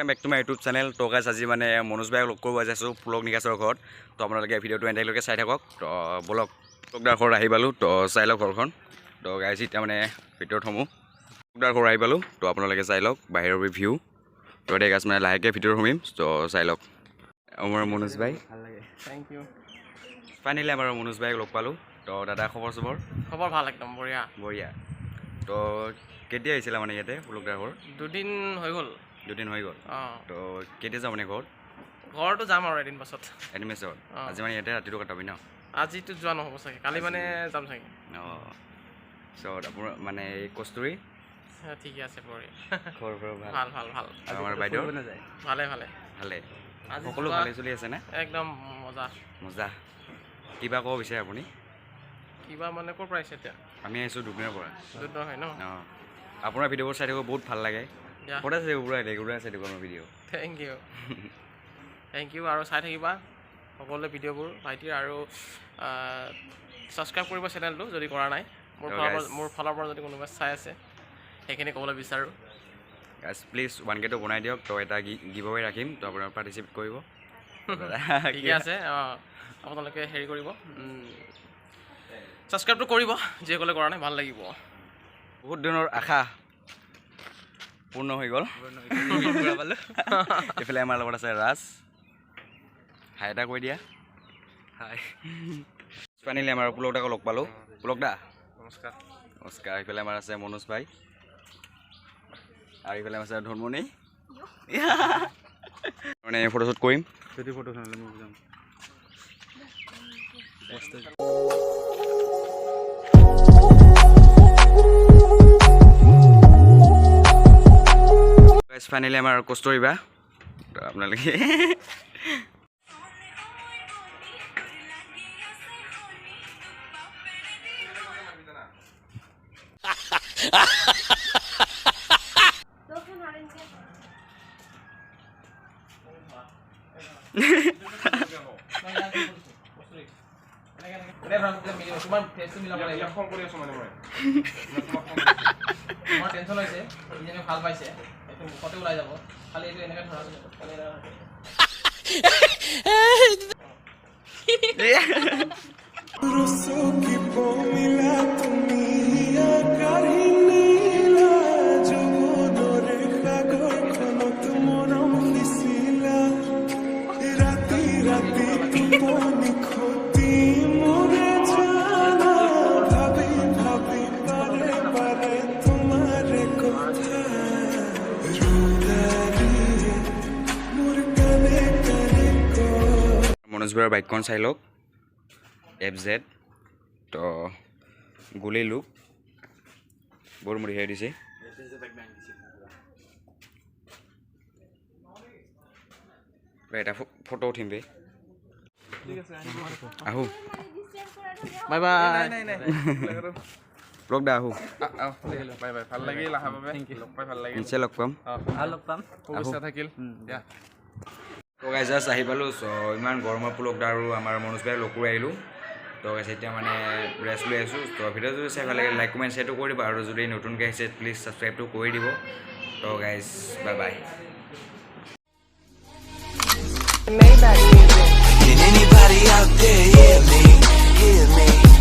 Back to my YouTube channel. তো গাইছ, আজি মানে মনোজ ভাইক লগ কৰিব যাইছোঁ পুলক নিকাচৰ ঘৰত। তো আপোনালোকে ভিডিঅ'টো এণ্ডলৈকে চাই থাকক। তো ব'লক, পুলকদাৰ ঘৰত আহি পালোঁ। তো চাই লওক ঘৰখন। তো গাইছ, এতিয়া মানে ভিতৰত সোমো। পুলকদাৰ ঘৰ আহি পালোঁ। তো আপোনালোকে চাই লওক বাহিৰৰ ভিউ। তো এতিয়া গাইছ, মানে লাহেকৈ ভিতৰত সোমিম। তো চাই লওক আমাৰ মনোজ ভাই। ভাল লাগে। Thank U. Finally আমাৰ মনোজ ভাইক লগ পালোঁ। তো দাদা, খবৰ চবৰ? খবৰ ভাল, একদম বঢ়িয়া। বঢ়িয়া। তো কেতিয়া আহিছিলা মানে ইয়াতে পুলকদাৰ ঘৰত? 2 দিন হৈ গ'ল। 2 দিন হৈ গ'ল। অঁ। তো কেতিয়া যাওঁ মানে ঘৰত? ঘৰতো যাম আৰু এদিন পাছত। এদিন পিছত? অঁ। আজি মানে ইয়াতে ৰাতিটো কটাবি ন? আজিতো যোৱা নহ'ব চাগে, কালি মানে যাম চাগে। অঁ, চ' আপোনাৰ মানে এই কস্তুৰী? ঠিকে আছে, বঢ়িয়া। খবৰ খবৰ ভাল? ভাল ভাল ভাল। আৰু আমাৰ বাইদেউ? ফুৰিব নাযায়? ভালে ভালে। ভালে। আজি সকলো ভালে চলি আছে নে? একদম মজা। মজা। কিবা ক'ব বিচাৰে আপুনি? কিবা মানে ক'ৰ পৰা আহিছে এতিয়া? আমি আহিছোঁ দুধনৈৰ পৰা। দুধনৈ হয় ন? অঁ, আপোনাৰ ভিডিঅ'বোৰ চাই থাকোঁ, বহুত ভাল লাগে। দিয়া। সদায় চাই থাকোঁ, পূৰা ৰেগুলাৰ চাই থাকোঁ আপোনাৰ video. Thank U, thank U. আৰু চাই থাকিবা সকলোৱে ভিডিঅ'বোৰ ভাইটিৰ আৰু ছাবস্ক্ৰাইব কৰিব চেনেলটো যদি কৰা নাই। মোৰ তো ফালৰ পৰা guys- মোৰ ফালৰ পৰা যদি কোনোবাই চাই আছে, সেইখিনি ক'বলৈ বিচাৰোঁ। গাইজ, প্লিজ 1Kটো বনাই দিয়ক। তো এটা গিভ অৱে ৰাখিম, তো আপোনাৰ পাৰ্টিচিপেট কৰিব। ঠিকে আছে, অঁ, আপোনালোকে হেৰি কৰিব, ছাবস্ক্ৰাইবটো কৰিব যিসকলে কৰা নাই, ভাল লাগিব। বহুত দিনৰ আশা পূৰ্ণ হৈ গ'ল। পালোঁ। এইফালে আমাৰ লগত আছে ৰাজ। হাই এটা কৈ দিয়া। হাই। ফাইনেলি আমাৰ পুলক দাকো লগ পালোঁ। পুলক দা। নমস্কাৰ। নমস্কাৰ। এইফালে আমাৰ আছে মনোজ ভাই আৰু এইফালে আছে ধনমণি। মানে ফটোশ্বুট কৰিম। যদি ফটো নহ'লে মই যাম। ফাইনেলি আমাৰ কস্তুৰীবা। তো আপোনালোকে তোমাৰ ফেচটো মিলাব লাগিব। খং কৰি আছো মানে মই। তোমাৰ টেনশ্যন হৈছে, ইজনে ভাল পাইছে, এইটো মুখতে ওলাই যাব। খালি এইটো এনেকৈ ধৰা, খালি এনেকৈ ধৰা। ৰচকিব মিলা তুমি কাঢ়ি নিলা, যৌৱনৰে সাগৰখনত মৰম সিঁচিলা। ৰাতি ৰাতি টোপনি খতি মোৰে জানা, ভাবি ভাবি বাৰে বাৰে তোমাৰে কথা। ৰুদাৰিয়ে মোৰ কাণে কাণে কয়। মনোজ ভাইৰ বাইকখন চাই লওক, এফ জেড। তো গুলি লুক বৰ বঢ়িয়া দিছে। এটা ফটো উঠিম বে। আহো। Bye bye. লগ দা, আহো। বাই বাই, ভাল লাগিল অহাৰ বাবে, লগ পাই ভাল লাগিল। নিশ্চয় লগ পাম। ভাল লগ পাম। শুভেচ্ছা থাকিল দিয়া। তো গাইজ, জাষ্ট আহি পালোঁ। চ' ইমান গৰমৰ পুলক দা আৰু আমাৰ মনোজ ভাই লগ কৰি আহিলোঁ। তো গাইজ, এতিয়া মানে ৰেষ্ট লৈ আছোঁ। তো ভিডিঅ'টো চাই ভাল লাগে, লাইক, কমেণ্ট, শ্বেয়াৰটো কৰি দিব আৰু যদি নতুনকৈ আহিছে, প্লিজ ছাবস্ক্ৰাইবটো কৰি দিব। তো guys, bye bye. Can anybody out there hear me? Hear me?